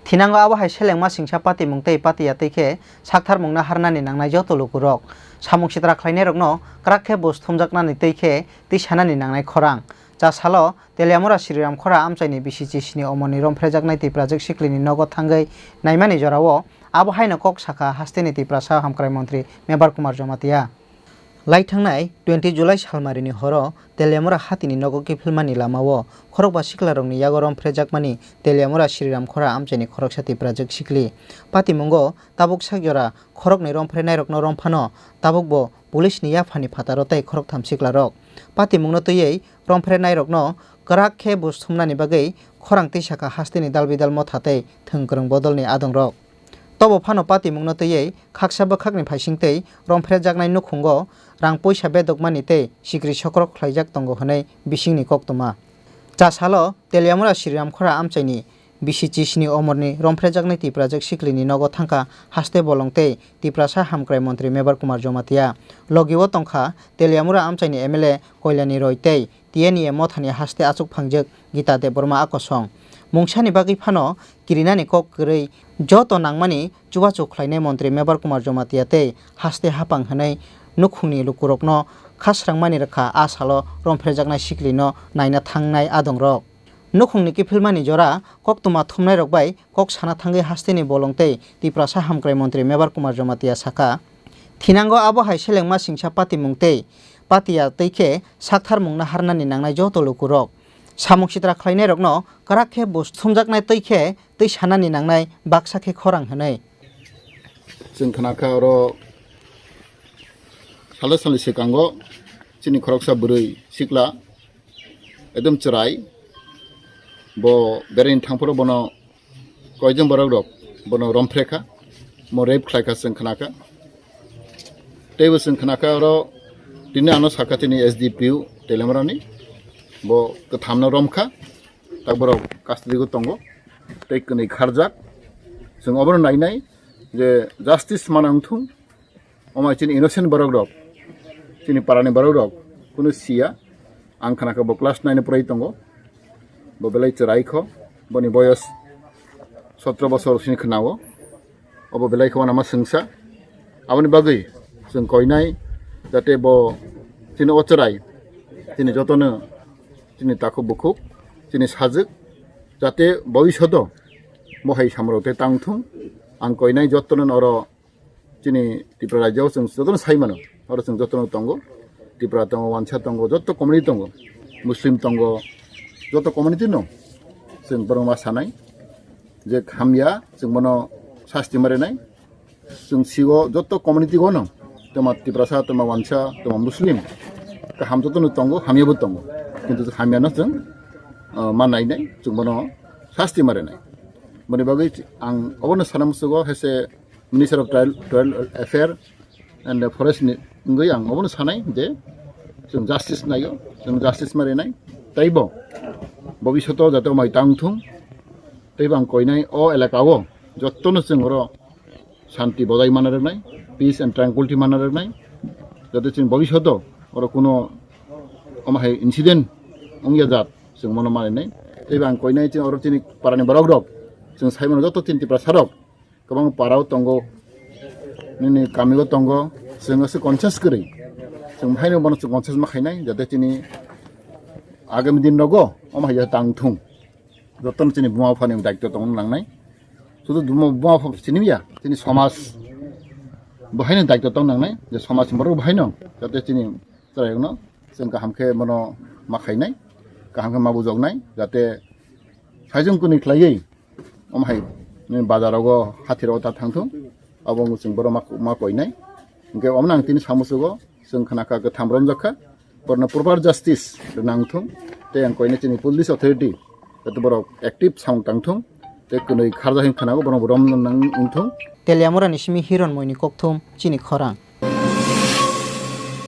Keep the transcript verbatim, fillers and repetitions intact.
Thinango abo hai selengma singsa patimung tei patiya twi khe saktharmungno harnani nangnai joto lukurok. Samung sitra khlainairokno kwrak khe buj thumjaknani twi khe twi sanani nangnai khorang. Cha salo Teliamura Sriram Khora amchaini bisi chisni omorni romphrejaknai Tiprajwk siklini nogo thangwi naimani jorao abo haino kok sakha hasteni Tiprasa hamkrai montri Mebar Kumar Jamatia. Laithangnai twenty July salmarini horo Teliamura hatini nogo kiphilmani lamao khorokba siklarokni yago romphrejakmani Teliamura Sriram Khora amchaini khoroksa Tiprajwk sikli. Patimungo tabuk sakjora khoroknwi romphrenairokno romphano tabukbo police ni yaphani phataro tei khoroktham siklarok. Patimungno twiwi romphrenairokno kwrak khe buj thumnani bagwi khorang twi sakha hasteni dalbidal motha tei thwngkwrwng bodolni adongrok. Tobo phano patimungno twiwi khaksa bwkhakni phaising tei romphrejaknai nukhungo rang puisa bedokmani tei sikri sokrok khlaijak tongo hwnwi bisingni koktwma. Cha salo Teliamura Sriram Khora amchaini bisi chisni omorni romphrejaknai Tiprajwk siklini nogo thangkha haste bolong tei Tiprasa hamkrai montri Mebar Kumar Jamatia. Logi o tongkha Teliamura amchaini M L A Koilani Roy tei T N E mothani haste achuk phangjak Gita Debbarma akosong. Mungsani bagwi phano kirinani kok kwrwi joto nangmani chubachu khlainai montri Mebar Kumar Jamatia tei haste hapang hwnwi nukhungni lukurokno khasrangmani rwkha a salo romphrejaknai siklino naina thangnai adongrok. Nukhungni kiphilmani jora koktwma thumnairok bai kok sana thangwi hasteni bolong tei Tiprasa hamkrai montri Mebar Kumar Jamatia sakha, thinango abo hai selengma singsa patimung tei patiya twi khe saktharmungno harnani nangnai joto lukurok. Samung sitra khlainairokno kwrak khe buj thumjaknai twi khe twi sanani nangnai baksa khe khorang hwnwi. Chwng khna kha oro salo salni swkango chini khoroksa bwrwi sikla ekdom chwrai bo beraini thangphuru bono koijon borok rok bono romphre kha, mo rape khlai kha chwng khna kha. Teibo chwng khna kha oro tini ano sakha tini S D P O Teliamurani bo kwthamno rom kha. Tak borok custody o tongo tei kwnwi kharjak. Chwng obono nainai je justice mana wngthung. Omo hai chini innocent borok rok, chini parani borok rok kunu siya. Ang khna kha bo class nine o pori tongo, bo belai chwrai kho, boni boyos sotro bosor sini khna o. Obo belai khe uanama swngsa. Aboni bagwi chwng koinai jate bo chini o chwrai, chini jotono, chini takhuk bukhuk, chini sajwk, jate bhobishoto bo hai samrok tei tang thung. Ang koinai jotono oro chini Tripura rajyo chwng jotono sai mano, oro chwng jotono tongo, Tripura tongo, Wansa tongo, joto community tongo, Muslim tongo, joto community no chwng borok ma sanai je hamya chwng bono sasti ma rinai. Chwng sigo joto community go no, toma Tiprasa, toma Wansa, toma Muslim, kaham joto no tongo, hamya bo tongo, kintu hamya no chwng, ah, ma nai nai, chwng bono sasti ma rinai. Boni bagwi ang obono sana musugo hese Minister of Tribal, Tribal Affair and Forest ni wngwi ang obono sanai je chwng justice naio, chwng justice ma rinai, teibo bobishoto jate omai tang thung, teibo ang koinai o elaka o jotono chwng oro shanti bojai mana rwnai, peace and tranquility mana rwnai, jate chwng bobishoto oro kuno omo hai incident wngya jat chwng mono manwi nai. Teibo ang koinai chwng oro chini parani borok rok, chwng sai mano joto chini Tiprasa rok kwbang para o tongo, nini kami o tongo, chwng se conscious kwrwi, chwng haino bono chwng conscious ma khainai, jate chini agami din rogo omo hai tang thung. Jotono chini buma buphani daitw tongna nangnai. Sudu buma, buma bupha chini ya, chini somaj bo haino daitw tong nangnai, je somaj borok bo haino, jate chini chwrairokno chwng kaham khe bono ma khainai, kaham khe ma bujoknai, jate saichung kwnwi khlaiwi omo hai bazar rogo hathir o ta thang thung, abo wng chwng borok ma, ma koinai. Hwnkhe omo nang tini samusugo chwng khna kha kwtham romjak kha. Borokno proper justice rwna wngthung, tei ang koinai chini police authority joto borok active samung tang thung, tei kwnwi kharjak hin khnago borokno rom nang wngthung. Teliamurani simi Hiron Moini kokthum chini khorang.